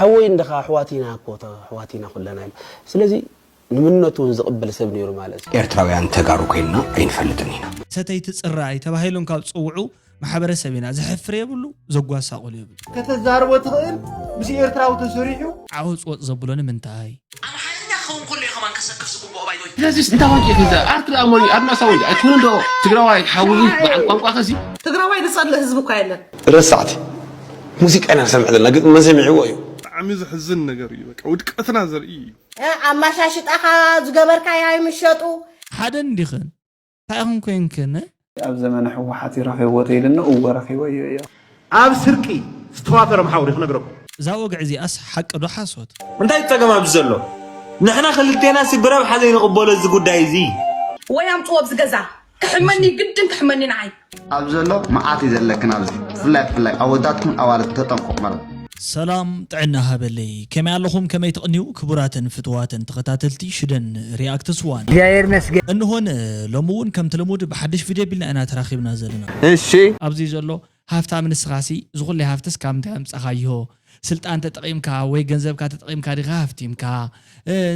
ሓወይ እንድኻ ኣሕዋት ኢና እኮ፣ ኣሕዋት ኢና ኩለና ኢሉ። ስለዚ ንምነቱ እውን ዝቕበል ሰብ ነይሩ ማለት እዩ። ኤርትራውያን ተጋሩ ኮይንና ኣይንፈልጥን ኢና። ሰተይቲ ጽራይ ተባሂሎም ካብ ዝጽውዑ ማሕበረሰብ ኢና። ዘሕፍር የብሉ፣ ዘጓሳቑል የብሉ። ከተዛርቦ ትኽእል ምስ ኤርትራዊ ተሰሪሑ ዓወጽወጽ ዘብሎ ንምንታይ? ኣምሓርኛ ክኸውን ከሎ እዩ ከማን ከሰክፍ ዝግብኦ ባይዶይ ስለዚስ እንታይ ዋንጭ ክዛ ኣርት ደኣ መሪ ኣድማሳዊ ኣይትውን ዶ ትግራዋይ ሓውዚ በዓል ቋንቋ ከሲ ትግራዋይ ዝጸልእ ህዝቢ እኳ የለን። ረሳዕቲ ሙዚቃ ኢና ንሰምዕ ዘለና፣ ግጥሚ መን ሰሚዕዎ እዩ? ብጣዕሚ ዘሕዝን ነገር እዩ። በቃ ውድቀትና ዘርኢ እዩ። ኣማሻሽጣኻ ዝገበርካዮ ኣይምሸጡ። ሓደ እንዲኽን እንታይ ኢኹም ኮይንክን? ኣብ ዘመነ ህወሓት ይረኺብዎ ተይልና እወ ረኺቦ እዩ እዮ። ኣብ ስርቂ ዝተዋፈረ ምሓውር ክነግረኩም። እዛ ወግዒ እዚኣስ ሓቂ ዶ ሓሶት? እንታይ ጸገም ኣብዚ ዘሎ? ንሕና ክልቴና ሲ ብረብሓ ዘይንቕበሎ እዚ ጉዳይ እዚ። ወይ ኣምጽዎ ኣብዚ ገዛ ክሕመኒ ግድን ክሕመኒ ንዓይ። ኣብ ዘሎ መዓት እዩ ዘለክን ኣብዚ ብፍላይ ብፍላይ ኣወዳትኩም ኣዋልድ ተጠንቀቑ ማለት ሰላም ጥዕና ሃበለይ ከመይ ኣለኹም ከመይ ትቕንዩ ክቡራትን ፍትዋትን ተኸታተልቲ ሽደን ሪኣክትስ ዋን እግዚኣብሔር ይመስገን እንሆን ሎሚ እውን ከምቲ ልሙድ ብሓድሽ ቪድዮ ቢልና ኢና ተራኺብና ዘለና እሺ ኣብዚ ዘሎ ሃፍታም ንስኻሲ ዝኹለይ ሃፍትስ ካብ ምንታይ ኣምጻኻዮ ስልጣን ተጠቒምካ ወይ ገንዘብካ ተጠቒምካ ዲኻ ሃፍቲምካ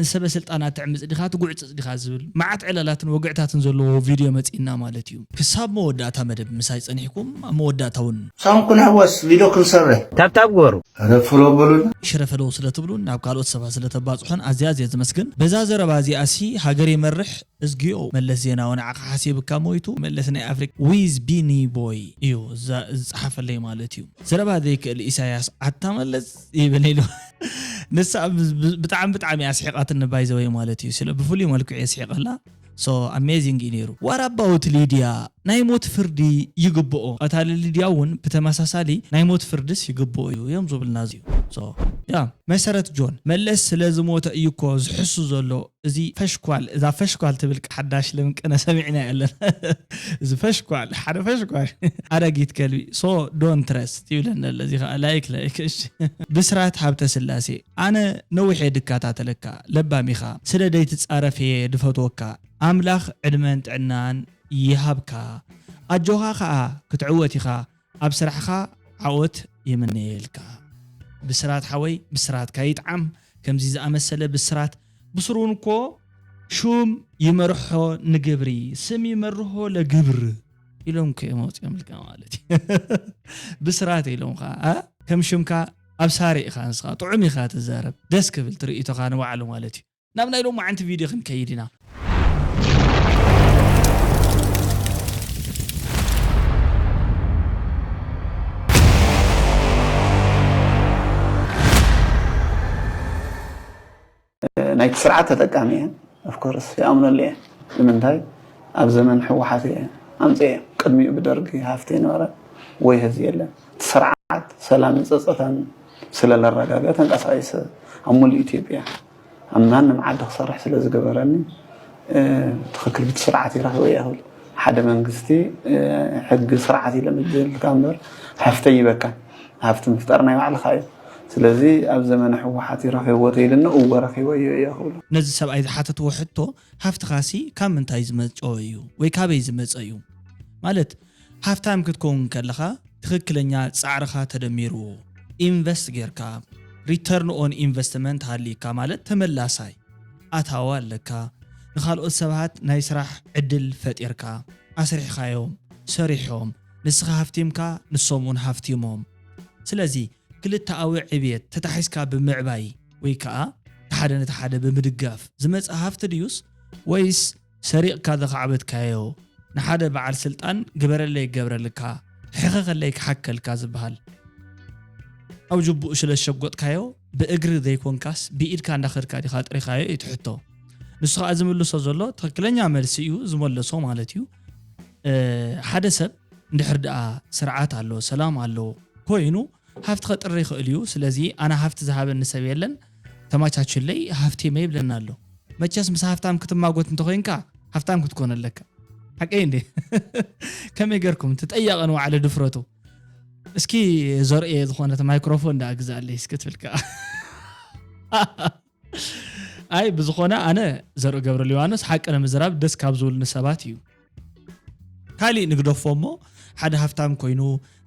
ንሰበ ስልጣናት ትዕምጽ ዲኻ ትጉዕጽጽ ዲኻ ዝብል መዓት ዕላላትን ወግዕታትን ዘለዎ ቪድዮ መጺእና ማለት እዩ ክሳብ መወዳእታ መደብ ምሳይ ጸኒሕኩም ኣብ መወዳእታ እውን ሳም ክንሕወስ ቪድዮ ክንሰርሕ ታብታብ ግበሩ ረ ፍሎ በሉና ሽረፈለው ስለ ትብሉን ናብ ካልኦት ሰባት ስለ ተባጽሑን ኣዝያ ኣዝየ ዝመስግን በዛ ዘረባ እዚኣ ሲ ሃገር ይመርሕ እዝጊኦ መለስ ዜናዊ ንዓኻ ሓሲብካ ሞይቱ መለስ ናይ ኣፍሪካ ዊዝ ቢኒ ቦይ እዩ ዝፀሓፈለይ ማለት እዩ ዘረባ ዘይክእል ኢሳያስ ኣታ መለስ ይብል ኢሉ ንሳ ብጣዕሚ ብጣዕሚ ኣስሒቃትኒ ባይዘወይ ማለት እዩ ስለ ብፍሉይ መልክዑ የስሒቀላ so amazing እዩ ነይሩ what about ሊድያ ናይ ሞት ፍርዲ ይግብኦ ቀታሊ ሊድያ እውን ብተመሳሳሊ ናይ ሞት ፍርድስ ይግብኦ እዩ እዮም ዝብልና እዩ ያ መሰረት ጆን መለስ ስለ ዝሞተ እዩ እኮ ዝሕሱ ዘሎ እዚ ፈሽኳል እዛ ፈሽኳል ትብል ሓዳሽ ለምቅነ ሰሚዕና ያለን እዚ ፈሽኳል ሓደ ፈሽኳል ኣረጊት ከልቢ so don't trust ይብለና ኣሎ እዚ ከዓ like like እሺ ብስራት ሃብተ ስላሴ ኣነ ነዊሕ እየ ድከታተለካ ለባም ኢኻ ስለ ደይትጻረፍ እየ ድፈትወካ ኣምላኽ ዕድመን ጥዕናን ይሃብካ ኣጆኻ ከዓ ክትዕወት ኢኻ ኣብ ስራሕኻ ዓወት ይምነየልካ ብስራት ሓወይ ብስራትካ ይጥዓም ከምዚ ዝኣመሰለ ብስራት ብስሩን እኮ ሹም ይመርሖ ንግብሪ ስም ይመርሆ ለግብር ኢሎም ከ መውፅኦም ኢልካ ማለት እዩ ብስራት ኢሎም ከዓ ከም ሽምካ ኣብ ሳሪ ኢኻ ንስኻ ጥዑም ኢኻ ትዛረብ ደስ ክብል ትርኢቶኻ ንባዕሉ ማለት እዩ ናብ ናይ ሎማዓንቲ ቪድዮ ክንከይድ ኢና ናይቲ ስርዓት ተጠቃሚ እየ ኦፍኮርስ ይኣምነሉ እየ ንምንታይ ኣብ ዘመን ህወሓት እየ ኣምፅአ ቅድሚኡ ብደርጊ ሃፍቲ ነበረ ወይ ህዚ የለን ስርዓት ሰላምን ፀፀታን ስለለረጋገ ተንቀሳቒሰ ኣብ ሙሉእ ኢትዮጵያ ኣብ ማንም ዓዲ ክሰርሕ ስለ ዝገበረኒ ትኽክል ብቲ ስርዓት ይረኽበ እየ ክብል ሓደ መንግስቲ ሕጊ ስርዓት ኢለ ምድልካ እምበር ሃፍተይ ይበካን ሃፍቲ ምፍጣር ናይ ባዕልኻ እዩ ስለዚ ኣብ ዘመነ ህወሓት ይረኺብዎ ተይልና እወ ረኺቦ እየ እየ ክብሎ ነዚ ሰብኣይ ዝሓተትዎ ሕቶ ሃፍትኻሲ ካብ ምንታይ ዝመፅኦ እዩ ወይ ካበይ ዝመፀ እዩ ማለት ሃፍታም ክትከውን ከለኻ ትኽክለኛ ፃዕርኻ ተደሚርዎ ኢንቨስት ጌርካ return on investment ሃልይካ ማለት ተመላሳይ ኣታዊ ኣለካ ንኻልኦት ሰባት ናይ ስራሕ ዕድል ፈጢርካ ኣስሪሕኻዮም ሰሪሖም ንስኻ ሃፍቲምካ ንሶም እውን ሃፍቲሞም ስለዚ ክልተኣዊ ዕብየት ተታሒዝካ ብምዕባይ ወይ ከዓ ሓደ ነቲ ሓደ ብምድጋፍ ዝመፅእ ሃፍቲ ድዩስ ወይስ ሰሪቕካ ዘኻዕበትካዮ ንሓደ በዓል ስልጣን ግበረለይ ክገብረልካ ሕኸኸለይ ክሓከልካ ዝበሃል ኣብ ጅቡኡ ስለ ዝሸጎጥካዮ ብእግሪ ዘይኮንካስ ብኢድካ እንዳኸድካ ዲኻ ጥሪኻዮ እዩ ትሕቶ ንሱ ከዓ ዝምልሶ ዘሎ ትኽክለኛ መልሲ እዩ ዝመለሶ ማለት እዩ ሓደ ሰብ እንድሕር ደኣ ስርዓት ኣሎ ሰላም ኣሎ ኮይኑ ሃፍቲ ከጥሪ ይኽእል እዩ ስለዚ ኣነ ሃፍቲ ዝሃበኒ ሰብ የለን ተማቻችለይ ሃፍቲመ ይብለና ኣሎ መቸስ ምስ ሃፍታም ክትማጎት እንተኮይንካ ሃፍታም ክትኮን ኣለካ ሓቀይ እንዴ ከመይ ገርኩም ትጠያቐ ንባዕለ ድፍረቱ እስኪ ዘርእየ ዝኾነት ማይክሮፎን ደኣ ግዛኣለይ እስኪ ትብል ከዓ ኣይ ብዝኾነ ኣነ ዘርኢ ገብረ ሊባኖስ ሓቂ ንምዝራብ ደስ ካብ ዝብሉኒ ሰባት እዩ ካሊእ ንግደፎ እሞ ሓደ ሃፍታም ኮይኑ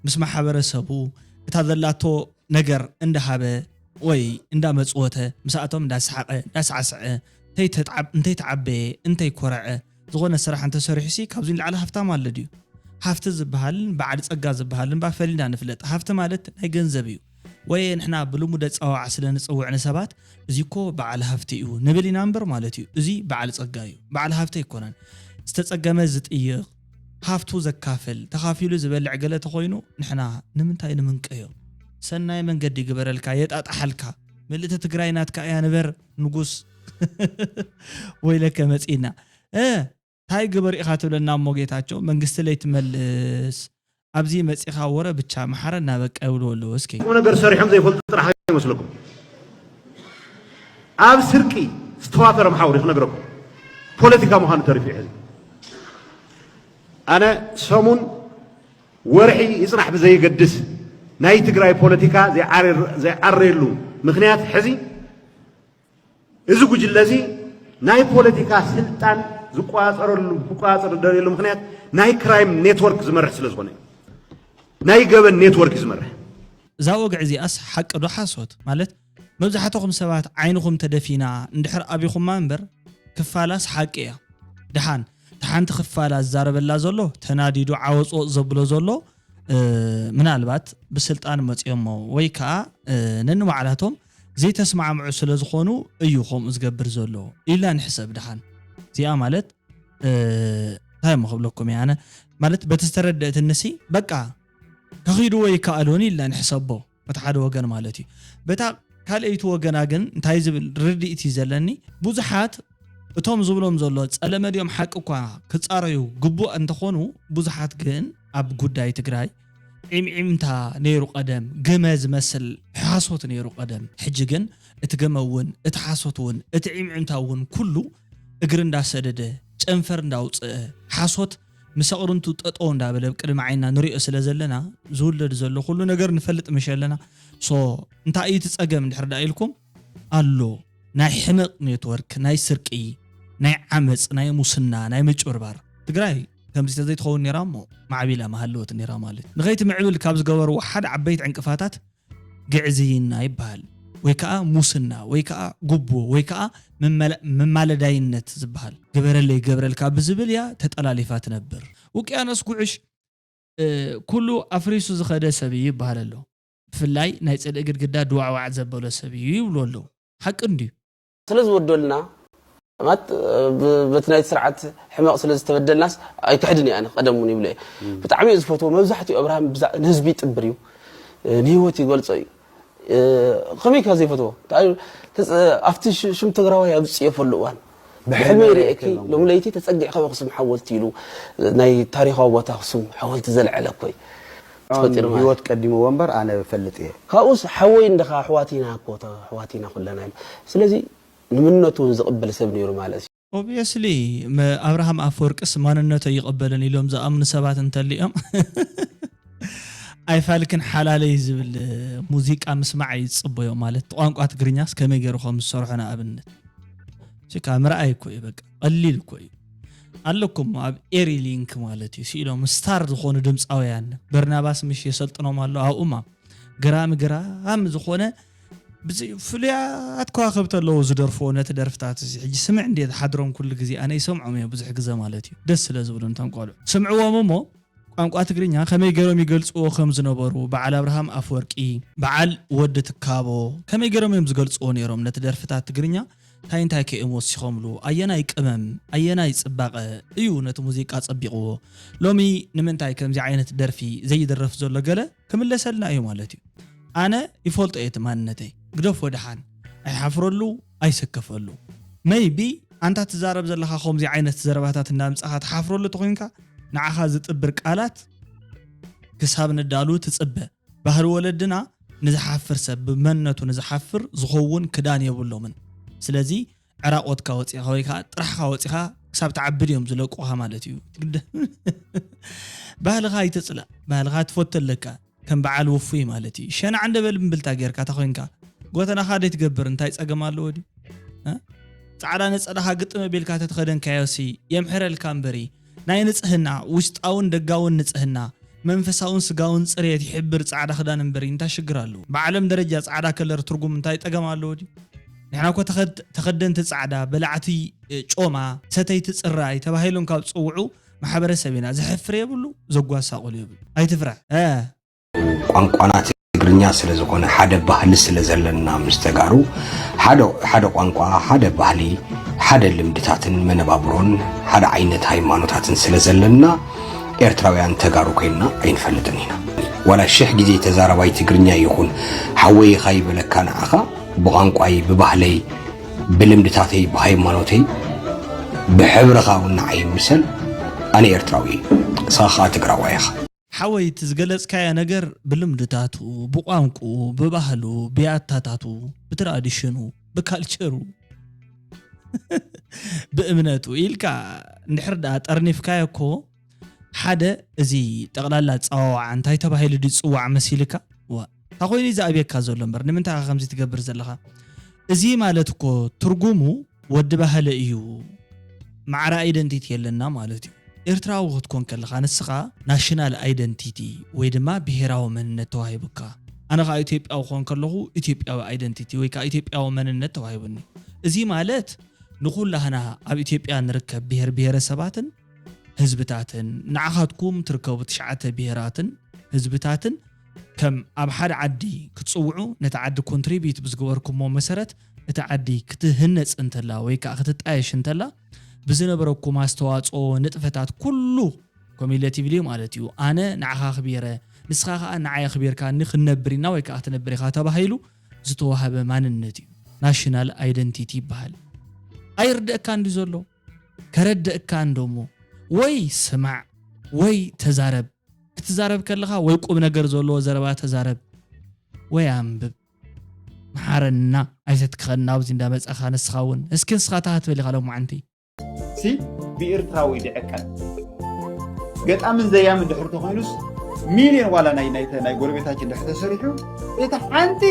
ምስ ማሕበረሰቡ እታ ዘላቶ ነገር እንዳሃበ ወይ እንዳመጽወተ፣ ምስኣቶም እንዳሰሓቐ፣ እንዳሳዕሰዐ፣ እንተይተዓብ-፣ እንተይተዓበየ፣ እንተይኮረዐ፣ ዝኾነ ስራሕ እንተሰሪሑሲ ካብዚ ንላዕሊ ሃፍታም ኣሎ ድዩ? ሃፍቲ ዝበሃልን በዓል ጸጋ ዝበሃልን ባ ፈሊና ንፍለጥ። ሃፍቲ ማለት ናይ ገንዘብ እዩ። ወይ ንሕና ብልሙድ ኣጸዋውዓ ስለ ንጽውዕ ንሰባት፣ "እዚ እኮ በዓል ሃፍቲ እዩ" ንብል ኢና እምበር ማለት እዩ። "እዚ በዓል ጸጋ እዩ፣ በዓል ሃፍቲ ኣይኮነን።" ዝተጸገመ ዝጥይቕ፣ ሃፍቱ ዘካፍል፣ ተኻፊሉ ዝበልዕ ገለ ተኾይኑ፣ ንሕና ንምንታይ ንምንቀዮ? ሰናይ መንገዲ ይግበረልካ፣ የጣጣሓልካ። ምልእቲ ትግራይ ናትካ እያ፣ ንበር ንጉስ። ወይለከ መጺእና። እ፣ ታይ ግበር ኢኻ ትብለና እሞ ጌታቸው? መንግስቲ ለይትመልስ፣ ኣብዚ መጺኻ ወረ ብቻ፣ መሓረና በቃ ይብሉ ኣለዉ። እስኪ። ቁም ነገር ሰሪሖም ዘይፈልጡ ጥራሕ ይመስለኩም። ኣብ ስርቂ ዝተዋፈረ መሓውር ክነግረኩም። ፖለቲካ ምዃኑ ተሪፉ እዩ ሕዚ። ኣነ ሰሙን ወርሒ ይጽናሕ ብዘየገድስ ናይ ትግራይ ፖለቲካ ዘይዓረ-፣ ዘይዓረየሉ ምኽንያት ሕዚ እዚ ጉጅለ እዚ ናይ ፖለቲካ ስልጣን ዝቆጻጸረሉ፣ ክቆጻጸር ዝደልየሉ ምኽንያት ናይ ክራይም ኔትወርክ ዝመርሕ ስለ ዝኾነ እዩ። ናይ ገበን ኔትወርክ እዩ ዝመርሕ። እዛ ወግዒ እዚኣስ ሓቂ ዶ ሓሶት? ማለት መብዛሕትኹም ሰባት ዓይንኹም ተደፊና እንድሕር ኣቢኹማ እምበር ክፋላስ ሓቂ እያ። ደሓን እታ ሓንቲ ክፋላ ዝዛረበላ ዘሎ ተናዲዱ ዓወጽወጽ ዘብሎ ዘሎ፣ እ፣ ምናልባት ብስልጣን መጺኦሞ ወይ ከኣ፣ እ፣ ነንባዕላቶም ዘይተስማዕምዑ ስለ ዝኾኑ እዩ ከምኡ ዝገብር ዘሎ ኢልና ንሕሰብ። ደሓን እዚኣ ማለት፣ እ፣ እንታይ እሞ ክብለኩም እየ ኣነ? ማለት በቲ ዝተረደእትንሲ በቃ ከኺድዎ ይከኣሉን ኢልና ንሕሰቦ፣ በቲ ሓደ ወገን ማለት እዩ። በታ ካልኣይቲ ወገና ግን እንታይ ዝብል ርድኢት እዩ ዘለኒ? ብዙሓት እቶም ዝብሎም ዘሎ ጸለመ ድዮም ሓቂ እኳ ክጻረዩ ግቡእ እንተኾኑ፣ ብዙሓት ግን ኣብ ጉዳይ ትግራይ ዒምዒምታ ነይሩ ቀደም፣ ግመ ዝመስል ሓሶት ነይሩ ቀደም። ሕጂ ግን እቲ ግመ እውን፣ እቲ ሓሶት እውን፣ እቲ ዒምዒምታ እውን ኩሉ እግሪ እንዳሰደደ፣ ጨንፈር እንዳውፅአ፣ ሓሶት ምስ ኣቕርንቱ ጠጠው እንዳበለ ኣብ ቅድሚ ዓይንና ንሪኦ ስለ ዘለና፣ ዝውለድ ዘሎ ኩሉ ነገር ንፈልጥ ምሽ ኣለና። ሶ፣ እንታይ እዩ እቲ ጸገም እንድሕር ደኣ ኢልኩም? ኣሎ። ናይ ሕመቕ ኔትወርክ፣ ናይ ስርቂ፣ ናይ ዓመጽ፣ ናይ ሙስና፣ ናይ ምጭብርባር። ትግራይ ከምዚ ተዘይትኸውን ነይራ እሞ፣ ማዕቢላ ምሃለወት ነይራ ማለት እዩ። ንኸይትምዕብል ካብ ዝገበርዎ ሓደ ዓበይቲ ዕንቅፋታት ግዕዝይና ይበሃል። ወይ ከኣ ሙስና፣ ወይ ከኣ ጉቦ፣ ወይ ከኣ መመላ-፣ መማለዳይነት ዝበሃል። ግበረለይ ይገብረልካ ብዝብል እያ ተጠላሊፋ ትነብር። ውቅያኖስ ጉዕሽ፣ እ፣ ኩሉ ኣፍሪሱ ዝኸደ ሰብ እዩ ይበሃል ኣሎ። ብፍላይ ናይ ጽልኢ ግድግዳ ድዋዕዋዕ ዘበሎ ሰብ እዩ ይብሉ ኣለዉ። ሓቂ እንድዩ። ስለ ዝበደሉና፣ ማለት፣ ብ-፣ በቲ ናይቲ ስርዓት ሕመቕ ስለ ዝተበደልናስ ኣይክሕድን እየ ኣነ፣ ቀደም እውን ይብሎ እየ። ብጣዕሚ እየ ዝፈትዎ። መብዛሕትኡ ኣብርሃም ብዛ-፣ ንህዝቢ ይጥብር እዩ፣ ንህይወት ይገልጾ እዩ። ከመይ ከ ዘይፈትዎ? እንታይ እዩ? ተጽ-፣ ኣብቲ ሽ-፣ ሽም ትግራዋይ ኣብ ዝጽየፈሉ እዋን፣ ብሕልመይ ብሕልመይ ርኤኪ፣ ርኤኪ ኢሎም። ሎሚ ለይቲ ተጸጊዕካ ኣብ ኣኽሱም ሓወልቲ ኢሉ ናይ ታሪኻዊ ቦታ ኣኽሱም ሓወልቲ ዘልዐለ እኮ እዩ። ኣሁን ተፈጢሩ ማለት ህይወት ቀዲምዎ እምበር ኣነ እፈልጥ እየ። ካብኡስ ሓወይ እንድኻ ኣሕዋት ኢና እኮ፣ ተ-፣ ኣሕዋት ኢና ኩለና ኢሉ። ስለዚ ንምንነቱ እውን ዝቕበል ሰብ ነይሩ ማለት እዩ። ኦብቪየስሊ፣ መ-፣ ኣብርሃም ኣፈወርቅስ ማንነቱ ኣይቕበልን ኢሎም ዝኣምኑ ሰባት እንተሊኦም፣ ኣይፋልክን ሓላለይ ዝብል ሙዚቃ ምስማዕ ይጽበዮ። ማለት ቋንቋ ትግርኛስ ከመይ ገይሩ ከም ዝሰርሖ ንኣብነት። ችካ ምርኣይ እኮ እዩ በቃ፣ ቀሊል እኮ እዩ። ኣለኩም ኣብ ኤሪ ሊንክ ማለት እዩ፣ ስኢሎም ስታር ዝኾኑ ድምፃውያን በርናባስ ምሽ የሰልጥኖም ኣሎ ኣብኡማ። ግራም ግራም ዝኾነ ብዚ ፍሉያት ከዋኽብቲ ኣለዉ ዝደርፍዎ ነቲ ደርፍታት እዚ። ሕጂ ስምዕ እንዴ ዝሓድሮም ኩሉ ግዜ፣ ኣነ ይሰምዖም እየ ብዙሕ ግዜ ማለት እዩ። ደስ ስለ ዝብሉ እንቶም ቆልዑ። ስምዕዎም እሞ ቋንቋ ትግርኛ ከመይ ገይሮም ይገልጽዎ ከም ዝነበሩ፣ በዓል ኣብርሃም ኣፍወርቂ፣ በዓል ወዲ ትካቦ ከመይ ገይሮም እዮም ዝገልጽዎ ነይሮም ነቲ ደርፍታት ትግርኛ፣ እንታይ እንታይ ከ እዮም ወሲኾምሉ፣ ኣየናይ ቅመም፣ ኣየናይ ጽባቐ እዩ ነቲ ሙዚቃ ጸቢቕዎ? ሎሚ ንምንታይ ከምዚ ዓይነት ደርፊ ዘይድረፍ ዘሎ ገለ ክምለሰልና እዩ ማለት እዩ። ኣነ ይፈልጦ እየ እቲ ማንነተይ። ግደፎ ደሓን። ኣይሓፍረሉ፣ ኣይሰከፈሉ። መይቢ ኣንታ ትዛረብ ዘለኻ ከምዚ ዓይነት ዘረባታት እንዳምጻኻ ትሓፍረሉ ተኾይንካ፣ ንዓኻ ዝጥብር ቃላት ክሳብ ንዳሉ ትጽበ። ባህሊ ወለድና ንዝሓፍር ሰብ፣ ብመንነቱ ንዝሓፍር ዝኸውን ክዳን የብሎምን። ስለዚ ዕራቖትካ ወጺኻ ወይ ከዓ ጥራሕኻ ወጺኻ ክሳብ ትዓብድ እዮም ዝለቁኻ ማለት እዩ። ትግደ-፣ ባህልኻ ኣይትጽላእ፣ ባህልኻ ትፈቱ ኣለካ። ከም በዓል ውፉይ ማለት እዩ። ሸናዕ እንደ በል እምብልታ ጌርካ ተኾይንካ፣ ጎተናኻ ደይ ትገብር፣ እንታይ ጸገም ኣለዎ ድዩ? እ? ጻዕዳ ነጸላኻ ግጥም ኣቢልካ ተተኸደንካዮሲ የምሕረልካ እምበሪ፣ ናይ ንጽህና፣ ውሽጣውን ደጋውን ንጽህና፣ መንፈሳውን ስጋውን ጽሬት ይሕብር ጻዕዳ ክዳን እምበር እንታይ ሽግር ኣለዎ? ብዓለም ደረጃ ጻዕዳ ከለር ትርጉም እንታይ ጸገም ኣለዎ ድዩ? ንሕና እኮ ተኸድ- ተኸደንቲ ጻዕዳ፣ በላዕቲ እ፣ ጮማ፣ ሰተይቲ ጽራይ ተባሂሎም ካብ ዝጽውዑ ማሕበረሰብ ኢና። ዘሕፍር የብሉ፣ ዘጓሳቑል የብሉ። ኣይትፍራሕ። እ፣ ቋንቋና ትግርኛ ስለ ዝኾነ ሓደ ባህሊ ስለ ዘለና ምስ ተጋሩ ሓደ ሓደ ቋንቋ ሓደ ባህሊ ሓደ ልምድታትን መነባብሮን ሓደ ዓይነት ሃይማኖታትን ስለ ዘለና ኤርትራውያን ተጋሩ ኮይንና ኣይንፈልጥን ኢና። ዋላ ሽሕ ግዜ ተዛራባይ ትግርኛ ይኹን ሓወይ ኢኻ ይበለካ ንዓኻ ብቋንቋይ ብባህለይ ብልምድታተይ ብሃይማኖተይ ብሕብርኻ እውን ንዓይ ይምሰል ኣነ ኤርትራዊ እየ። ንስኻ ከዓ ትግራዋይ ኢኻ። ሓወይ እቲ ዝገለጽካዮ ነገር ብልምድታቱ ብቋንቁ ብባህሉ ብያታታቱ ብትራዲሽኑ ብካልቸሩ ብእምነቱ ኢልካ እንድሕር ደኣ ጠርኒፍካዮ እኮ ሓደ እዚ ጠቕላላ ኣጸዋውዓ እንታይ ተባሂሉ ድዩ ዝጽዋዕ መሲልካ? ዋ፣ እንታይ ኮይኑ እዩ ዝኣብየካ ዘሎ እምበር ንምንታይ ኢኻ ከምዚ ትገብር ዘለኻ? እዚ ማለት እኮ ትርጉሙ ወዲ ባህሊ እዩ፣ ማዕረ ኣይደንቲቲ የለና ማለት እዩ። ኤርትራዊ ክትኮን ከለኻ ንስኻ ናሽናል ኣይደንቲቲ ወይ ድማ ብሄራዊ መንነት ተዋሂቡካ። ኣነ ኸዓ ኢትዮጵያዊ ክኾን ከለኹ ኢትዮጵያዊ ኣይደንቲቲ ወይ ከዓ ኢትዮጵያዊ መንነት ተዋሂቡኒ። እዚ ማለት ንኹላህና ኣብ ኢትዮጵያ ንርከብ ብሄር ብሄረሰባትን ህዝብታትን ንዓኻትኩም ትርከቡ ትሽዓተ ብሄራትን ህዝብታትን ከም ኣብ ሓደ ዓዲ ክትፅውዑ ነቲ ዓዲ ኮንትሪቢዩት ብዝገበርኩሞ መሰረት እቲ ዓዲ ክትህነፅ እንተላ ወይ ከዓ ክትጣየሽ እንተላ ብዝነበረኩም ኣስተዋፅኦ ንጥፈታት ኩሉ ኮሚሌቲቭሊ ማለት እዩ ኣነ ንዓኻ ኣኽቢረ ንስኻ ከዓ ንዓይ ኣኽቢርካኒ ክንነብር ኢና ወይ ከዓ ክትነብር ኢኻ ተባሂሉ ዝተዋህበ ማንነት እዩ ናሽናል ኣይደንቲቲ ይበሃል ኣይርደእካ እንዲ ዘሎ ከረድእካ እንዶ እሞ ወይ ስማዕ ወይ ተዛረብ። ክትዛረብ ከለኻ ወይ ቁም ነገር ዘለዎ ዘረባ ተዛረብ ወይ ኣንብብ። መሓረና ኣይተትክኸና ኣብዚ እንዳመጻኻ ንስኻ እውን እስኪ ንስኻ ተሃትበል ኢኻ ሎማዓንቲ። ሲ ብኤርትራዊ ድዕቀን ገጣምን ዘያምን ድሕር ተኾይኑስ ሚልዮን ዋላ ናይ ናይ ናይ ጎረቤታችን ድሕር ተሰሪሑ እቲ ሓንቲ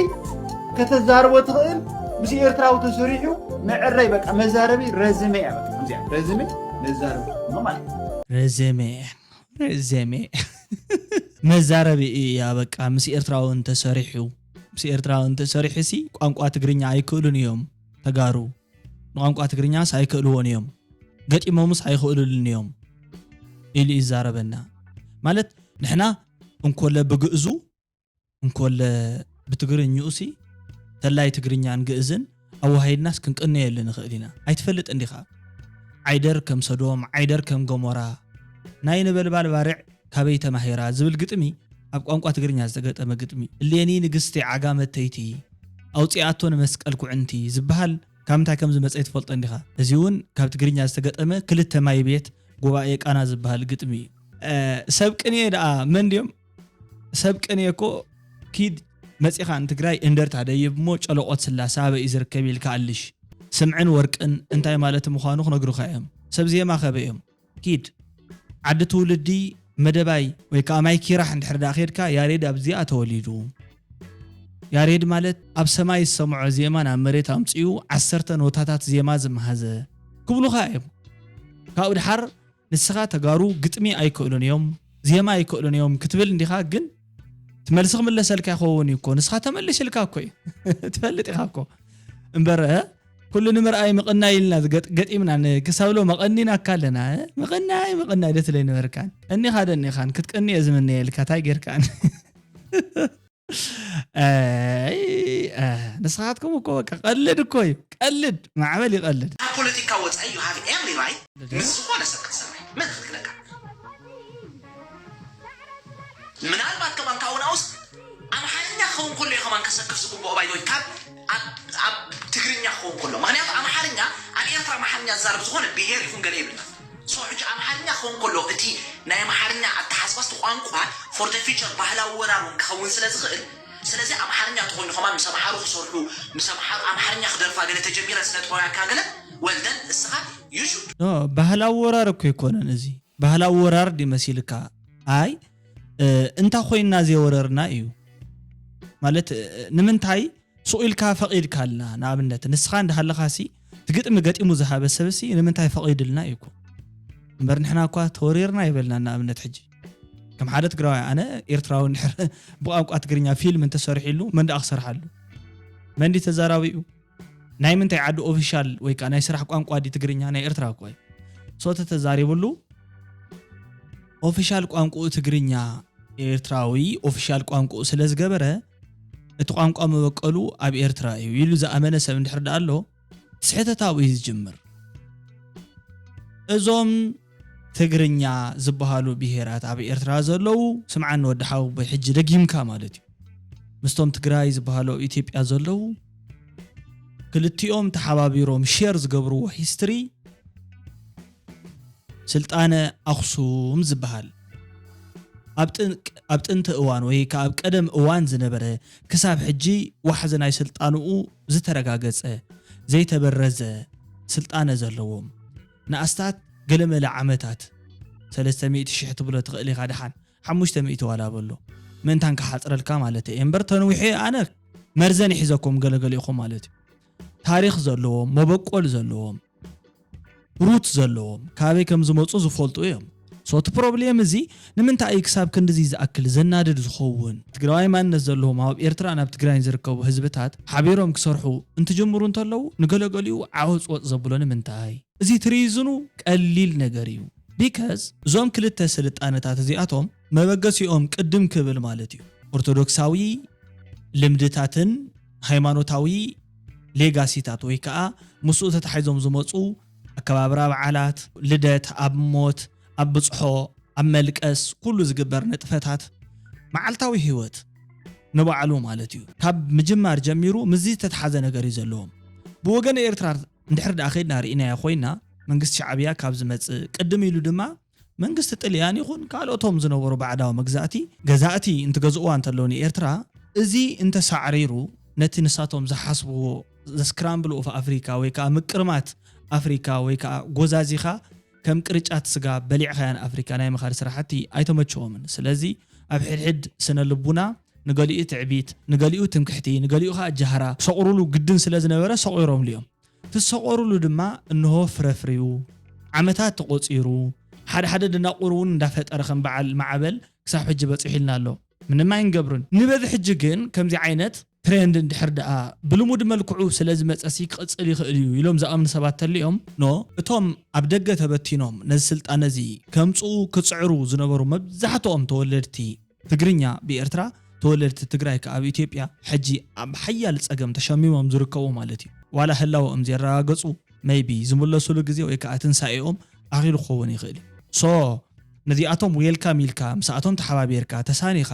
ከተዛርቦ ትኽእል ምስ ኤርትራዊ ተሰሪሑ መዕረይ በቃ መዛረቢ ረዝመ እያ በቃ ከምዚኣ ረዝመ መዛረቢ ነው ማለት ነው። ረዘመ ረዘመ መዛረቢ እያ በቃ ምስ ኤርትራዊ እንተሰሪሑ ምስ ኤርትራዊ እንተሰሪሑ ሲ ቋንቋ ትግርኛ ኣይክእሉን እዮም ተጋሩ ንቋንቋ ትግርኛስ ኣይክእልዎን እዮም ገጢሞምስ ኣይኽእሉልን እዮም ኢሉ ይዛረበና ማለት ንሕና እንኮለ ብግእዙ እንኮለ ብትግርኝኡ ሲ ተላይ ትግርኛን ግእዝን ኣወሃሂድናስ ክንቅነየሉ ንኽእል ኢና። ኣይትፈልጥን ዲኻ? ዓይደር ከም ሰዶም፣ ዓይደር ከም ገሞራ፣ ናይ ነበልባል ባርዕ ካበይ ተማሂራ ዝብል ግጥሚ ኣብ ቋንቋ ትግርኛ ዝተገጠመ ግጥሚ። እሌኒ ንግስቲ ዓጋ መተይቲ ኣውጺኣቶ ንመስቀል ኩዕንቲ ዝበሃል ካብ ምንታይ ከም ዝመጸ ኣይትፈልጦን ዲኻ? እዚ እውን ካብ ትግርኛ ዝተገጠመ ክልተ ማይ ቤት ጉባኤ ቃና ዝበሃል ግጥሚ እዩ። ሰብ ቅኔ ደኣ መን ድዮም? ሰብ ቅኔ እኮ ኪድ መጺኻ ንትግራይ እንደርታ ደይብ እሞ ጨለቆት ስላሰ ኣበይ እዩ ዝርከብ ኢልካ ኣልሽ። ስምዕን ወርቅን እንታይ ማለት ምዃኑ ክነግሩኻ እዮም። ሰብ ዜማ ከበይ እዮም? ኪድ ዓዲ ትውልዲ መደባይ ወይ ከዓ ማይ ኪራሕ እንድሕር ደኣ ኬድካ ያሬድ ኣብዚኣ ተወሊዱ። ያሬድ ማለት ኣብ ሰማይ ዝሰምዖ ዜማ ናብ መሬት ኣምጺኡ ዓሰርተ ኖታታት ዜማ ዝመሃዘ ክብሉኻ እዮም። ካብኡ ድሓር ንስኻ ተጋሩ ግጥሚ ኣይክእሉን እዮም፣ ዜማ ኣይክእሉን እዮም ክትብል እንዲኻ ግን ትመልሲ ክምለሰልካ ይኸውን እዩ እኮ ንስኻ ተመሊስልካ እኮ እዩ ትፈልጥ ኢኻ እኮ እምበር ኩሉ ንምርኣይ ምቕናይ ኢልና ገጢምና ክሳብሎ መቐኒናካ ኣለና ምቕናይ ምቕናይ ደትለይ ነበርካን ቀኒኻ ደኒኻን ክትቀኒ እየ ዝምነየልካ ታይ ጌርካን ንስኻትኩም እኮ በቃ ቀልድ እኮ እዩ ቀልድ ማዕበል ይቀልድ ካብ ፖለቲካ ወፃኢ you have every right ምስ ዝኾነ ሰብ ክትሰርሕ መን ክልክለካ ምናልባት ከማን ካብኡ ንኣውስ ኣምሓርኛ ክኸውን ከሎ እዩ ከማን ከሰክፍ ዝግብኦ ባይዶይ ካብ ኣብ ትግርኛ ክኸውን ከሎ ምክንያቱ ኣምሓርኛ ኣብ ኤርትራ ኣምሓርኛ ዝዛረብ ዝኾነ ብሄር ይኹን ገለ ይብልና ሶ ሕጂ ኣምሓርኛ ክኸውን ከሎ እቲ ናይ ኣምሓርኛ ኣተሓስባስ ቋንቋ for the future ባህላዊ ወራር እውን ክኸውን ስለ ዝኽእል ስለዚ ኣምሓርኛ ተኾይኑ ከማን ምስ ኣምሓሩ ክሰርሑ ምስ ኣምሓሩ ኣምሓርኛ ክደርፋ ገለ ተጀሚረ ስለ ጥበብ ኣካ ገለ well then እስኻ you should ባህላዊ ወራር እኮ ኣይኮነን እዚ ባህላዊ ወራር ድዩ መሲልካ ኣይ እንታ ኮይንና ዘይወረርና እዩ ማለት ንምንታይ ሱቕ ኢልካ ፈቒድካልና ንኣብነት ንስኻ እንዳሃለኻሲ እቲ ግጥሚ ገጢሙ ዝሃበ ሰብሲ ንምንታይ ፈቒድልና እዩ እኮ እምበር ንሕና እኳ ተወሪርና ይበልና ንኣብነት ሕጂ ከም ሓደ ትግራዋይ ኣነ ኤርትራዊ እንድሕር ብቋንቋ ትግርኛ ፊልም እንተሰሪሕሉ መን ደኣ ክሰርሓሉ? መን ድዩ ተዛራቢኡ? ናይ ምንታይ ዓዲ ኦፊሻል ወይ ከዓ ናይ ስራሕ ቋንቋ ድዩ ትግርኛ? ናይ ኤርትራ እኮ እዩ። ሶ ተተዛሪብሉ ኦፊሻል ቋንቋኡ ትግርኛ ኤርትራዊ ኦፊሻል ቋንቋኡ ስለ ዝገበረ እቲ ቋንቋ መበቀሉ ኣብ ኤርትራ እዩ ኢሉ ዝኣመነ ሰብ እንድሕር ደኣ ኣሎ ስሕተት ኣብኡ እዩ ዝጅምር። እዞም ትግርኛ ዝበሃሉ ብሄራት ኣብ ኤርትራ ዘለዉ ስምዓኒ ወዲ ሓወቦይ ሕጂ ደጊምካ ማለት እዩ ምስቶም ትግራይ ዝበሃሉ ኣብ ኢትዮጵያ ዘለዉ ክልቲኦም ተሓባቢሮም ሼር ዝገብርዎ ሂስትሪ ስልጣነ ኣኽሱም ዝበሃል ኣብ ጥንቅ- ኣብ ጥንቲ እዋን ወይ ከዓ ኣብ ቀደም እዋን ዝነበረ ክሳብ ሕጂ ዋሕዚ ናይ ስልጣንኡ ዝተረጋገፀ ዘይተበረዘ ስልጣነ ዘለዎም ንኣስታት ገለመለ ዓመታት ሰለስተ ሚእቲ ሽሕ ትብሎ ትኽእል ኢኻ ደሓን ሓሙሽተ ሚእቲ ዋላ በሎ ምእንታን ክሓፅረልካ ማለት እየ እምበር ተንዊሐ ኣነ መርዘን ይሒዘኩም ገለገሊኹም ማለት እዩ ታሪኽ ዘለዎም መበቆል ዘለዎም ሩት ዘለዎም ካበይ ከም ዝመፁ ዝፈልጡ እዮም። ሶ እቲ ፕሮብሌም እዚ ንምንታይ እዩ ክሳብ ክንድዚ ዝኣክል ዘናድድ ዝኸውን? ትግራዋይ ማንነት ዘለዎም ኣብ ኤርትራ ናብ ትግራይ ዝርከቡ ህዝብታት ሓቢሮም ክሰርሑ እንትጅምሩ እንተለዉ ንገለገሊኡ ዓወፅወፅ ዘብሎ ንምንታይ? እዚ ትሪዝኑ ቀሊል ነገር እዩ። ቢካዝ እዞም ክልተ ስልጣነታት እዚኣቶም መበገሲኦም ቅድም ክብል ማለት እዩ ኦርቶዶክሳዊ ልምድታትን ሃይማኖታዊ ሌጋሲታት ወይ ከዓ ምስኡ ተታሒዞም ዝመፁ ኣከባብራ በዓላት፣ ልደት፣ ኣብ ሞት፣ ኣብ ብፅሖ፣ ኣብ መልቀስ ኩሉ ዝግበር ንጥፈታት መዓልታዊ ህይወት ንባዕሉ ማለት እዩ ካብ ምጅማር ጀሚሩ ምስዚ ዝተተሓዘ ነገር እዩ ዘለዎም። ብወገን ኤርትራ እንድሕር ደኣ ከይድና ርኢናዮ ኮይና መንግስቲ ሻዕብያ ካብ ዝመፅእ ቅድም ኢሉ ድማ መንግስቲ ጥልያን ይኹን ካልኦቶም ዝነበሩ ባዕዳዊ መግዛእቲ ገዛእቲ እንትገዝእዋ እንተለዉ ንኤርትራ እዚ እንተሳዕሪሩ ነቲ ንሳቶም ዝሓስብዎ ዘስክራምብል ኦፍ ኣፍሪካ ወይ ከዓ ምቅርማት ኣፍሪካ ወይ ከዓ ጎዛዚኻ ከም ቅርጫት ስጋ በሊዕኻያን ኣፍሪካ ናይ ምኻድ ስራሕቲ ኣይተመቸዎምን። ስለዚ ኣብ ሕድሕድ ስነ ልቡና ንገሊኡ ትዕቢት፣ ንገሊኡ ትምክሕቲ፣ ንገሊኡ ከዓ ጃህራ ክሰቑሩሉ ግድን ስለ ዝነበረ ሰቑሮምሉ እዮም። ትሰቆሩሉ ድማ እንሆ ፍረ ኣፍርዩ ዓመታት ተቆጺሩ ሓደ ሓደ ደናቁር እውን እንዳፈጠረ ከም በዓል ማዕበል ክሳብ ሕጂ በጺሑ ኢልና ኣሎ። ምንም ኣይንገብርን። ንበዚ ሕጂ ግን ከምዚ ዓይነት ትሬንድ እንድሕር ደኣ ብልሙድ መልክዑ ስለ ዝመጸሲ ክቕጽል ይኽእል እዩ ኢሎም ዝኣምኑ ሰባት ተሊኦም ኖ እቶም ኣብ ደገ ተበቲኖም ነዚ ስልጣን እዚ ከምጽኡ ክጽዕሩ ዝነበሩ መብዛሕትኦም ተወለድቲ ትግርኛ ብኤርትራ ተወለድቲ ትግራይ ከኣ ኣብ ኢትዮጵያ ሕጂ ኣብ ሓያል ጸገም ተሸሚሞም ዝርከቡ ማለት እዩ። ዋላ ህላወኦም ዘየረጋገጹ maybe ዝምለሱሉ ግዜ ወይ ከኣ ትንሳኤኦም ኣኺሉ ክኸውን ይኽእል እዩ። So ነዚኣቶም ዌልካም ኢልካ ምስኣቶም ተሓባቢርካ ተሳኒኻ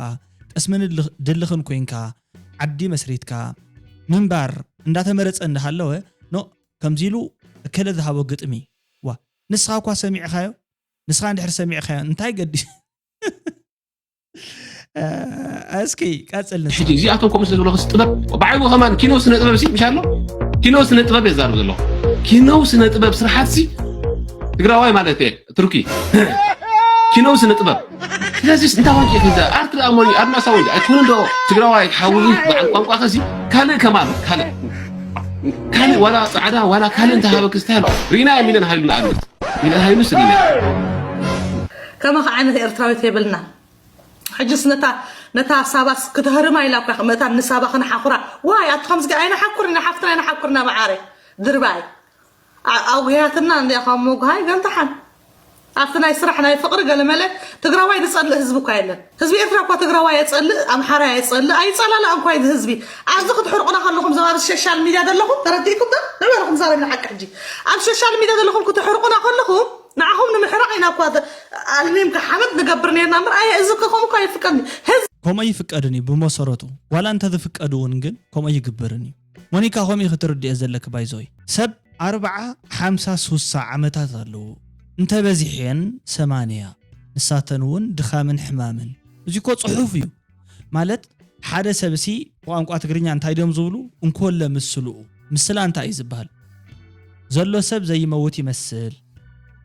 ጠስምን ድልኽን ኮይንካ ዓዲ መስሪትካ ምንባር እንዳተመረጸ እንዳሃለወ no ከምዚ ኢሉ እከለ ዝሃቦ ግጥሚ ዋ ንስኻ እኳ ሰሚዕኻዮ ንስኻ እንድሕር ሰሚዕኻዮ እንታይ ገዲ እስኪ ቀጽል ንስ ሕጂ እዚኣቶም ከምኡ ስለ ዝብለኽስ ጥበብ ብዓይቡ ከማን ኪኖ ስነ ጥበብ ሲ ምሻ ኣሎ ኪኖ ስነ ጥበብ የዛርብ ዘለኹ ኪኖ ስነ ጥበብ ስርሓት ሲ ትግራዋይ ማለት እየ ትርኪ ኪኖ ስነ ጥበብ ስለዚ እንታይ ዋንጭ ሒዘ ኣርት ደኣ ሞኒ ኣድማሳዊ ኣይኮነ ዶ ትግራዋይ ሓውዚ በዓል ቋንቋ ከሲ ካልእ ከማን ካልእ ካልእ ዋላ ጻዕዳ ዋላ ካልእ እንተሃበክ ስታይ ኣሎ ሪና ሚለን ሃይሉ ንኣብነት ሚለን ሃይሉ ስሪና ከማኻ ዓይነት ኤርትራዊት የብልና ሕጅስ ነታ ነታ ሳባስ ክትህርማ ኢላ እኳ መታን ንሳባ ክንሓኹራ ዋይ ኣቲ ከምዚ ኣይንሓኩር ኢና ሓፍትና ኣይንሓኩር ኢና መዓረ ድርባይ ኣጉህያትና እንዲያ ካብ መጉሃይ ገንታሓን ኣብቲ ናይ ስራሕ ናይ ፍቅሪ ገለመለ ትግራዋይ ዝጸልእ ህዝቢ እኳ የለን ህዝቢ ኤርትራ እኳ ትግራዋይ የጸልእ ኣምሓራ የጸልእ ኣይጸላላእ እንኳ እዚ ህዝቢ ኣብዚ ክትሕርቁና ከለኹም ዞም ኣብ ሶሻል ሚድያ ዘለኹም ተረዲእኩም ዶ ንበልኹም ዛረብ ንሓቂ ሕጂ ኣብ ሶሻል ሚድያ ዘለኹም ክትሕርቁና ከለኹም ንዓኹም ንምሕራቕ ኢና እኳ ኣልሚምካ ሓመድ ንገብር ነርና እምበር ኣየ እዚ ከ ከምኡ እኳ ኣይፍቀድን እዩ ህዝቢ። ከምኡ ኣይፍቀድን እዩ ብመሰረቱ ዋላ እንተዝፍቀድ እውን ግን ከምኡ ኣይግበርን እዩ። ሞኒካ ከምኡ ክትርድኦ ዘለኪ ባይዘወይ ሰብ ኣርብዓ ሓምሳ ሱሳ ዓመታት ኣለዉ እንተበዚሐን ሰማንያ ንሳተን እውን ድኻምን ሕማምን እዚ እኮ ፅሑፍ እዩ ማለት ሓደ ሰብ ሲ ብቋንቋ ትግርኛ እንታይ ድዮም ዝብሉ እንኮለ ምስልኡ ምስላ እንታይ እዩ ዝበሃል ዘሎ ሰብ ዘይመውት ይመስል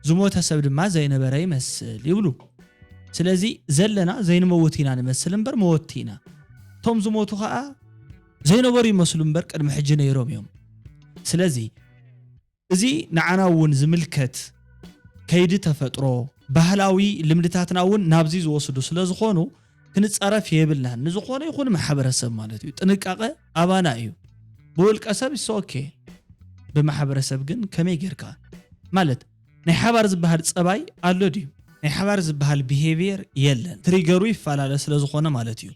ዝሞተ ሰብ ድማ ዘይነበረ ይመስል ይብሉ ስለዚ ዘለና ዘይንመውት ኢና ንመስል እምበር መወቲ ኢና እቶም ዝሞቱ ከዓ ዘይነበሩ ይመስሉ እምበር ቅድሚ ሕጂ ነይሮም እዮም ስለዚ እዚ ንዓና እውን ዝምልከት ከይዲ ተፈጥሮ ባህላዊ ልምድታትና እውን ናብዚ ዝወስዱ ስለ ዝኾኑ ክንፃረፍ የብልናን። ንዝኾነ ይኹን ማሕበረሰብ ማለት እዩ። ጥንቃቐ ኣባና እዩ። ብውልቀ ሰብ ይሰ ኦኬ፣ ብማሕበረሰብ ግን ከመይ ጌርካ ማለት ናይ ሓባር ዝበሃል ፀባይ ኣሎ ድዩ? ናይ ሓባር ዝበሃል ቢሄቪየር የለን። ትሪገሩ ይፈላለ ስለ ዝኾነ ማለት እዩ።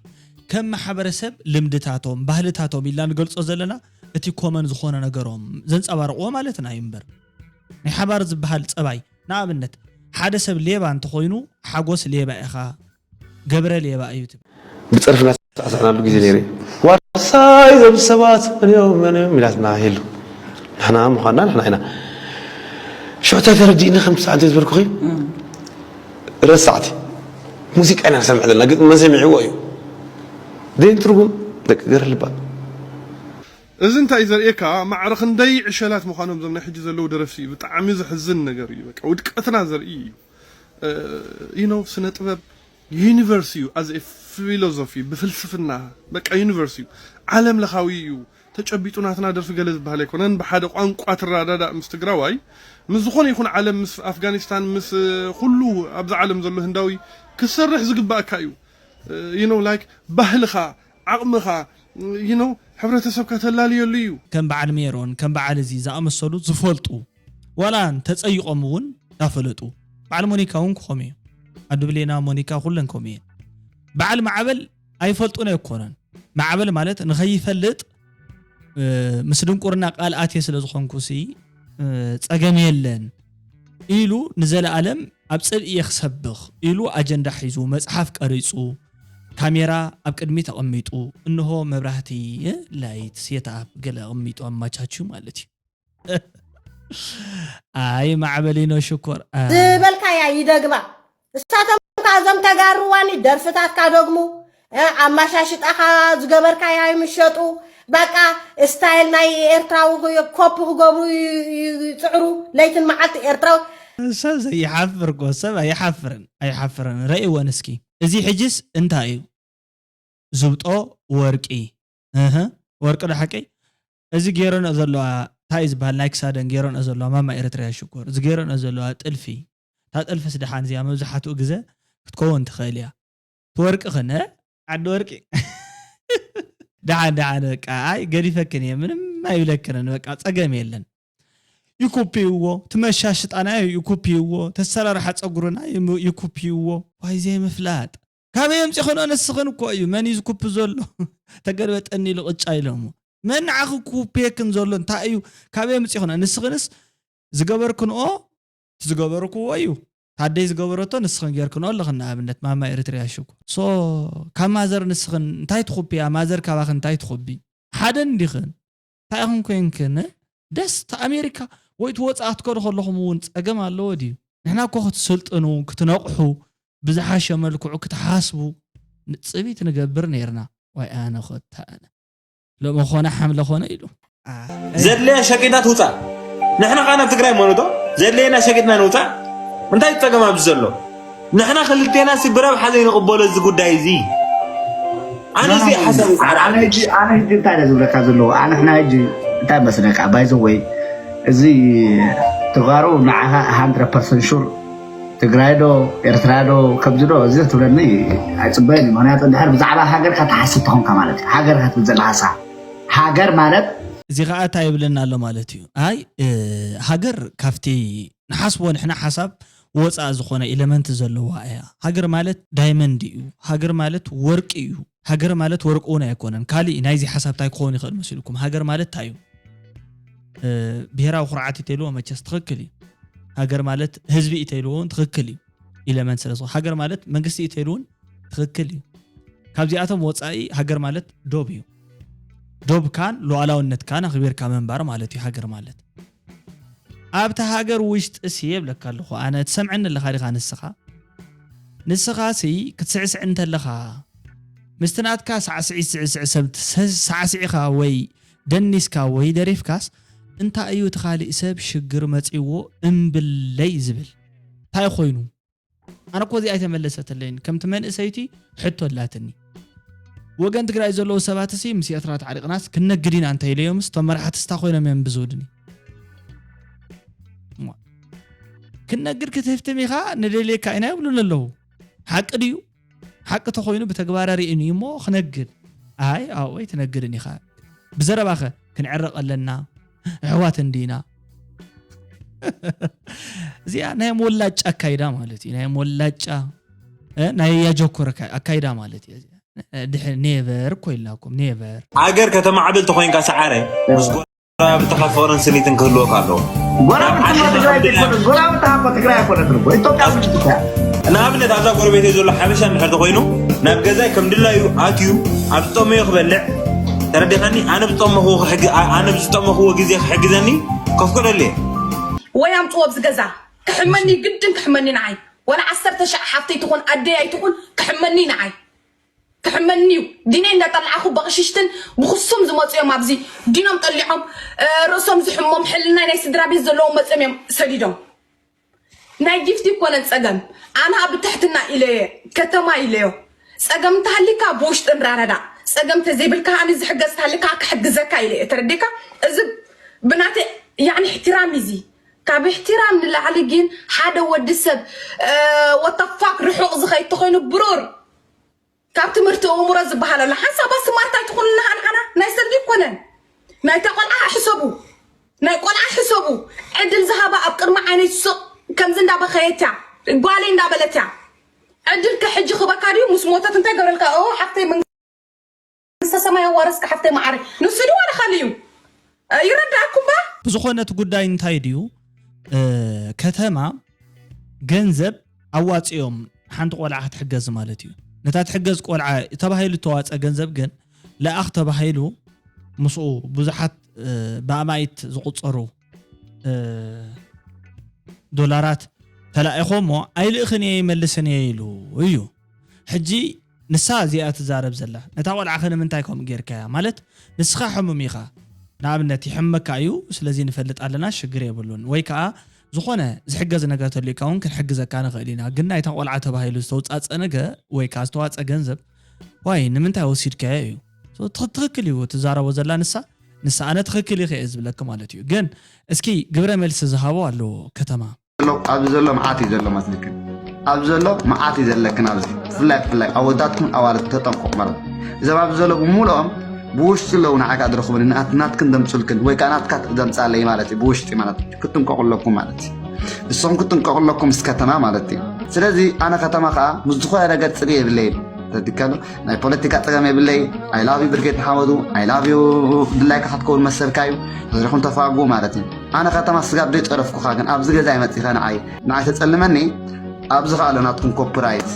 ከም ማሕበረሰብ ልምድታቶም፣ ባህልታቶም ኢልና ንገልጾ ዘለና እቲ ኮመን ዝኾነ ነገሮም ዘንጸባርቕዎ ማለትና እዩ እምበር ናይ ሓባር ዝበሃል ፀባይ፣ ንኣብነት ሓደ ሰብ ሌባ እንተኾይኑ ሓጎስ ሌባ ኢኻ፣ ገብረ ሌባ እዩ ትብል። ብፀርፊ እናተሳዕሳዕናሉ ግዜ ነይሩ እዩ። ዋርሳይ እዞም ሰባት መን እዮም መን እዮም ኢላትና ሄሉ። ንሕና ምዃንና ንሕና ኢና። ሽዑ እንታይ ተረዲእኒ ከምቲ ሰዓት ዝበልኩኺ ረሳዕቲ ሙዚቃ ኢና ንሰምዕ ዘለና፣ ግጥሚ መን ሰሚዕዎ እዩ? ደይን ትርጉም ደቂ ገረ ልባ እዚ እንታይ እዩ ዘርእየካ? ማዕረ ክንደይ ዕሸላት ምዃኖም እዞም ናይ ሕጂ ዘለዉ ደረፍቲ እዩ። ብጣዕሚ ዘሕዝን ነገር እዩ። በቃ ውድቀትና ዘርኢ እዩ። you know ስነ ጥበብ ዩኒቨርስ እዩ። as a philosophy ብፍልስፍና በቃ ዩኒቨርስ እዩ። ዓለም ለኻዊ እዩ። ተጨቢጡ ናትና ደርፊ ገለ ዝበሃል ኣይኮነን። ብሓደ ቋንቋ ትረዳዳእ ምስ ትግራዋይ ምስ ዝኾነ ይኹን ዓለም ምስ ኣፍጋኒስታን ምስ ኩሉ ኣብዚ ዓለም ዘሎ ህንዳዊ ክትሰርሕ ዝግባእካ እዩ። you know like ባህልኻ ዓቕምኻ you know ሕብረተሰብካ ተላልየሉ እዩ። ከም በዓል ሜሮን ከም በዓል እዚ ዝኣመሰሉ ዝፈልጡ ዋላ እንተፀይቖም እውን እንዳፈለጡ በዓል ሞኒካ እውን ክኾም እዩ። ኣዱ ብሌና ሞኒካ ኩለን ከምኡ እየን። በዓል ማዕበል ኣይፈልጡን ኣይኮነን። ማዕበል ማለት ንኸይፈልጥ ምስ ድንቁርና ቃል ኣትየ ስለ ዝኾንኩሲ ፀገም የለን ኢሉ ንዘለኣለም ኣብ ፅልኢ እየ ክሰብኽ ኢሉ ኣጀንዳ ሒዙ መፅሓፍ ቀሪፁ ካሜራ ኣብ ቅድሚት ኣቐሚጡ እንሆ መብራህቲ ላይት ሴትኣፕ ገለ ኣቐሚጡ ኣማቻችዩ ማለት እዩ። ኣይ ማዕበሊኖ ሽኮር ዝበልካያ ይደግማ። እሳቶም ከ እዞም ተጋሩ ዋኒ ደርፍታትካ ደግሙ፣ ኣማሻሽጣኻ ዝገበርካያ ይምሸጡ። በቃ ስታይል ናይ ኤርትራዊ ኮፒ ክገብሩ ይፅዕሩ ለይትን መዓልቲ ኤርትራዊ። ሰብ ዘይሓፍር እኮ ሰብ ኣይሓፍርን ኣይሓፍርን። ረእይወን እስኪ እዚ ሕጅስ እንታይ እዩ? ዝብጦ ወርቂ እህ ወርቂ ዶ ሓቀይ እዚ ገይረንኦ ዘለዋ እንታይ እዩ ዝበሃል ናይ ክሳደን ገይረንኦ ዘለዋ ማማ ኤረትርያ ሽኮር እዚ ገይረንኦ ዘለዋ ጥልፊ እታ ጥልፍስ ደሓን እዚኣ መብዝሓትኡ ግዘ ክትከውን ትኽእል እያ እቲ ወርቂ ኽነ ዓዲ ወርቂ ደሓን ደሓን በቃ ኣይ ገዲፈክን እየ ምንም ኣይብለክንን በቃ ፀገም የለን ይኩፕይዎ ትመሻሽጣና ይኩፕይዎ ተሰራርሓ ፀጉርና ይኩፕይዎ ዋይ ዘይምፍላጥ ካበይ ኣምፂኽንኦ ንስኽን እኮ እዩ መን እዩ ዝኩፕ ዘሎ ተገልበጠኒ ኢሉ ቅጫ ኢሎሞ መን ንዓኺ ኩፕየክን ዘሎ እንታይ እዩ ካበይ ኣምፂኽንኦ ንስኽንስ ዝገበርክንኦ ዝገበርክዎ እዩ ታደይ ዝገበረቶ ንስኽን ጌርክንኦ ኣለኽን ንኣብነት ማማ ኤሪትርያ ሽኮር so ካብ ማዘር ንስኽን እንታይ ትኹብያ ማዘር ካባኽን እንታይ ትኹቢ ሓደን እንዲኽን እንታይ ኢኽን ኮይንክን ደስ ታ ኣሜሪካ ወይ ትወፃ ክትከዱ ከለኹም እውን ፀገም ኣለዎ ድዩ ንሕና እኮ ክትስልጥኑ ክትነቕሑ ብዝሓሸ መልክዑ ክትሓስቡ ፅቢት ንገብር ነይርና ዋይ ኣነ ኾታ ኣነ ሎሚ ኾነ ሓምለ ኾነ ኢሉ ዘድለያ ሸቂጥና ትውፃእ ንሕና ከዓ ናብ ትግራይ መኑቶ ዘድለየና ሸቂጥና ንውፃእ እንታይ ፀገም ኣብዚ ዘሎ ንሕና ክልቴና ሲ ብረብሓ ዘይንቕበሎ እዚ ጉዳይ እዚ ኣነ እዚ ሓሳብ ኣነ ሕጂ እንታይ ደ ዝብለካ ዘለዎ ኣነ ሕና ሕጂ እንታይ መስለካ ባይዘወይ እዚ ተጋሩ ንዓኻ ሃንድረ ፐርሰንት ሹር ትግራይ ዶ ኤርትራ ዶ ከምዚ ዶ እዚ ክትብለኒ ኣይፅበየን እዩ ምክንያቱ እንድሕር ብዛዕባ ሃገርካ ትሓስብ ተኾንካ ማለት እዩ ሃገርካ ትብል ዘለካ ሳ ሃገር ማለት እዚ ከዓ እንታይ ይብለና ኣሎ ማለት እዩ ኣይ ሃገር ካብቲ ንሓስቦ ንሕና ሓሳብ ወፃእ ዝኾነ ኤለመንት ዘለዋ እያ ሃገር ማለት ዳይመንድ እዩ ሃገር ማለት ወርቂ እዩ ሃገር ማለት ወርቂ እውን ኣይኮነን ካሊእ ናይዚ ሓሳብ እንታይ ክኸውን ይኽእል መሲልኩም ሃገር ማለት እንታይ እዩ ብሄራዊ ኩርዓት ይተልዎ መቸስ ትኽክል እዩ ሃገር ማለት ህዝቢ ይተልዎ እውን ትኽክል እዩ ኢለመንት ስለ ዝኾነ ሃገር ማለት መንግስቲ ይተልዎ እውን ትኽክል እዩ ካብዚኣቶም ወፃኢ ሃገር ማለት ዶብ እዩ ዶብካን ሉዓላውነትካን ኣኽቢርካ ምንባር ማለት እዩ ሃገር ማለት ኣብታ ሃገር ውሽጢ ሲ የብለካ ኣለኹ ኣነ ትሰምዐኒ ኣለኻ ዲኻ ንስኻ ንስኻ ሲ ክትስዕስዕ እንተለኻ ምስቲ ናትካ ሳዕስዒት ዝስዕስዕ ሰብ ሳዕስዒኻ ወይ ደኒስካ ወይ ደሪፍካስ እንታይ እዩ እቲ ካሊእ ሰብ ሽግር መፂዎ እምብለይ ዝብል እንታይ ኮይኑ ኣነ እኮ እዚኣ ኣይተመለሰትለይን ከምቲ መንእሰይቲ ሕቶ ኣላትኒ ወገን ትግራይ ዘለዉ ሰባት ሲ ምስ ኤርትራ ተዓሪቕናስ ክነግድ ኢና እንተ ኢለዮምስ እቶም መራሕቲ ስታ ኮይኖም እዮም ብዝውድኒ ክትነግድ ክትህፍትም ኢኻ፣ ንደልየካ ኢና ይብሉኒ ኣለዉ። ሓቂ ድዩ? ሓቂ ተኾይኑ ብተግባር ኣርእዩኒ እሞ ክነግድ። ኣይ ኣብኡ ኣይትነግድን ኢኻ። ብዘረባኸ ክንዕረቕ ኣለና፣ ኣሕዋት እንዲና። እዚኣ ናይ ሞላጫ ኣካይዳ ማለት እዩ። ናይ ሞላጫ፣ እ፣ ናይ ያጀኮር ኣካ-፣ ኣካይዳ ማለት እዩ። ድሕ-፣ ኔቨር እኮ ኢልናኩም፣ ኔቨር። ኣገር ከተማዕብል ተኾይንካ ሰዓረ፣ ምስ ጎረባብትኻ ፍቕርን ስኒትን ክህልወካ ኣለዎ። ጎረባብትኻ ትግራይ ዘይኮነ፣ ጎረባብትኻ እኮ ትግራይ ኣይኮነትን እኮ፣ ኢትዮጵያ ውሽጢ እያ። ንኣብነት ኣብዛ ጎረቤተይ ዘሎ ሓበሻ እንድሕር ተኾይኑ ናብ ገዛይ ከም ድላዩ ኣትዩ ኣብ ዝጠመዮ ክበልዕ፣ ተረዲኻኒ? ኣነ ብዝጠመኽዎ ክሕግ-፣ ኣ-፣ ኣነ ብዝጠመኽዎ ግዜ ክሕግዘኒ ከፍቅደሉ እየ። ወይ ኣምፅዎ ኣብዚ ገዛ ክሕመኒ ግድን ክሕመኒ ንዓይ ዋላ ዓሰርተ ሻዕ ሓፍተይ ትኹን ኣደይ ኣይትኹን ክሕመኒ ንዓይ ክሕመኒ እዩ። ዲነይ እንዳጠላዕኹ በቕሽሽትን ብኽሱም ዝመፁ እዮም። ኣብዚ ዲኖም ጠሊዖም እ፣ ርእሶም ዝሕሞም ሕልና ናይ ስድራ ቤት ዘለዎም መፅኦም እዮም ሰዲዶም። ናይ ጊፍቲ ይኮነን ፀገም ኣነ ኣብ ትሕትና ኢለየ ከተማ ኢለዮ። ፀገም እንተሃሊካ ብውሽጢ እንራረዳ። ፀገም ተዘይብልካ ኣነ ዝሕገዝ ተሃሊካ ክሕግዘካ ኢለየ ተረዲካ። እዚ ብናተ ያኒ እሕትራም እዚ ካብ እሕትራም ንላዕሊ ግን ሓደ ወዲ ሰብ ወተፋክ ርሑቕ ዝኸይድ ተኾይኑ ብሩር ካብ ትምህርቲ እምሮ ዝበሃል ኣሎ። ሓንሳባ ስማርት ኣይትኹንልና ንዓና ናይ ሰብ ኣይኮነን። ናይታ ቆልዓ ሕሰቡ፣ ናይ ቆልዓ ሕሰቡ። ዕድል ዝሃባ ኣብ ቅድሚ ዓይነይ ስቕ ከምዚ እንዳበኸየት እያ ጓለይ እንዳበለት እያ። ዕድል ከ ሕጂ ክበካ ድዩ? ምስ ሞተት እንታይ ገብረልካ? ኦ ሓፍተይ መንግስተ ሰማይ ኣዋረስካ ሓፍተይ መዓረይ። ንሱ ድዩ ዋላ ካልእ እዩ? ይረዳእኩም ባ? ብዝኾነ እቲ ጉዳይ እንታይ ድዩ? እ፣ ከተማ ገንዘብ ኣዋፂኦም ሓንቲ ቆልዓ ክትሕገዝ ማለት እዩ። ነታ ትሕገዝ ቆልዓ ተባሂሉ እተዋፀ ገንዘብ ግን ልኣኽ ተባሂሉ ምስኡ ብዙሓት እ፣ ብኣማኢት ዝቑፀሩ እ፣ ዶላራት ተላኢኾሞ ኣይልእኽን እየ ይመልስን እየ ኢሉ እዩ። ሕጂ ንሳ እዚኣ ትዛረብ ዘላ ነታ ቆልዓ ከ ንምንታይ ከምኡ ጌርካያ? ማለት ንስኻ ሕሙም ኢኻ። ንኣብነት ይሕመካ እዩ፣ ስለዚ ንፈልጥ ኣለና፣ ሽግር የብሉን። ወይ ከዓ ዝኾነ ዝሕገዝ ነገር ተልዩካ እውን ክንሕግዘካ ንኽእል ኢና። ግን ናይታ ቆልዓ ተባሂሉ ዝተውፃፀ ነገር ወይ ከዓ ዝተዋፀ ገንዘብ ዋይ ንምንታይ ወሲድካዮ እዩ። So ትኽ- ትኽክል እዩ ትዛረቦ ዘላ ንሳ። ንሳ ኣነ ትኽክል ኢኺ እየ ዝብለኪ ማለት እዩ። ግን እስኪ ግብረ መልሲ ዝሃቦ ኣለዎ ከተማ። ዘሎ ኣብዚ ዘሎ መዓት እዩ ዘሎ መስልክን ኣብዚ ዘሎ መዓት እዩ ዘለክን ኣብዚ ብፍላይ ብፍላይ ኣወዳትኩም ኣዋልድ ተጠንቀቁ ማለት እዩ። እዞም ኣብዚ ዘሎ ብምሉኦም ብውሽጢ ኣለዉ ንዓካ ዝረኽቡን ንኣት ናትክን ዘምፁልክን ወይ ከዓ ናትካ ዘምፃለይ ማለት እዩ ብውሽጢ ማለት እዩ ክትንቀቁ ኣለኩም ማለት እዩ። ንስኹም ክትንቀቁ ኣለኩም ምስ ከተማ ማለት እዩ። ስለዚ ኣነ ከተማ ከዓ ምስ ዝኾነ ነገር ፅልኢ የብለይን ተዲካሉ ናይ ፖለቲካ ፀገም የብለይ። I love you ብርጌድ ንሓመዱ I love you ድላይካ ክትከውን መሰልካ እዩ። ተዝረኹም ተፋጉ ማለት እዩ። ኣነ ከተማ ስጋብ ደይ ጠረፍኩኻ ግን ኣብዚ ገዛይ መፂኻ ንዓይ ንዓይ ተፀልመኒ ኣብዚ ከዓ ኣሎ ናትኩም ኮፒራይት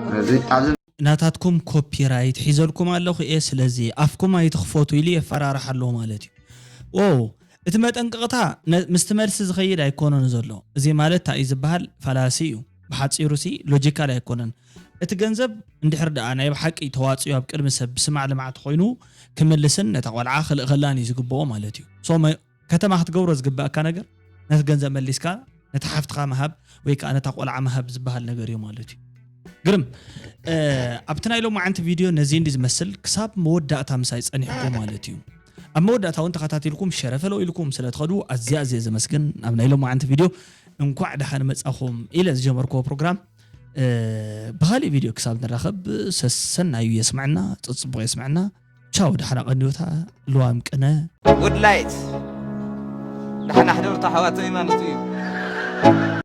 ስለዚ ኣብዚ ናታትኩም ኮፒራይት ሒዘልኩም ኣለኹ እየ ስለዚ ኣፍኩም ኣይትኽፈቱ ኢሉ የፈራርሕ ኣለዎ ማለት እዩ። ዎ እቲ መጠንቀቕታ ነ- ምስቲ መልሲ ዝኸይድ ኣይኮነን ዘሎ። እዚ ማለት እንታይ እዩ ዝበሃል ፋላሲ እዩ። ብሓፂሩ ሲ ሎጂካል ኣይኮነን። እቲ ገንዘብ እንድሕር ደኣ ናይ ብሓቂ ተዋፅዩ ኣብ ቅድሚ ሰብ ብስማዕ ልማዕ ተኾይኑ ክምልስን ነታ ቆልዓ ክልእኸላን እዩ ዝግብኦ ማለት እዩ። So መ- ከተማ ክትገብሮ ዝግበኣካ ነገር ነቲ ገንዘብ መሊስካ ነቲ ሓፍትኻ ምሃብ ወይ ከዓ ነታ ቆልዓ ምሃብ ዝበሃል ነገር እዩ ማለት እዩ። ግርም እ፣ ኣብቲ ናይ ሎማዓንቲ ቪድዮ ነዚ እንዲ ዝመስል ክሳብ መወዳእታ ምሳይ ፀኒሕኩም ማለት እዩ። ኣብ መወዳእታ እውን ተኸታቲልኩም ሸረፈለው ኢልኩም ስለ ትኸዱ ኣዝያ ኣዝየ ዘመስግን። ኣብ ናይ ሎማዓንቲ ቪድዮ እንኳዕ ደሓን መፃኹም ኢለ ዝጀመርክዎ ፕሮግራም እ፣ ብኻሊእ ቪድዮ ክሳብ ንራኸብ ሰሰናዩ የስምዐና፣ ፅፅቡቕ የስምዐና። ቻው ደሓና ቀንዮታ ልዋም ቅነ። ጉድ ላይት ደሓና ሕደሩ ኣሕዋተይ ማለት እዩ።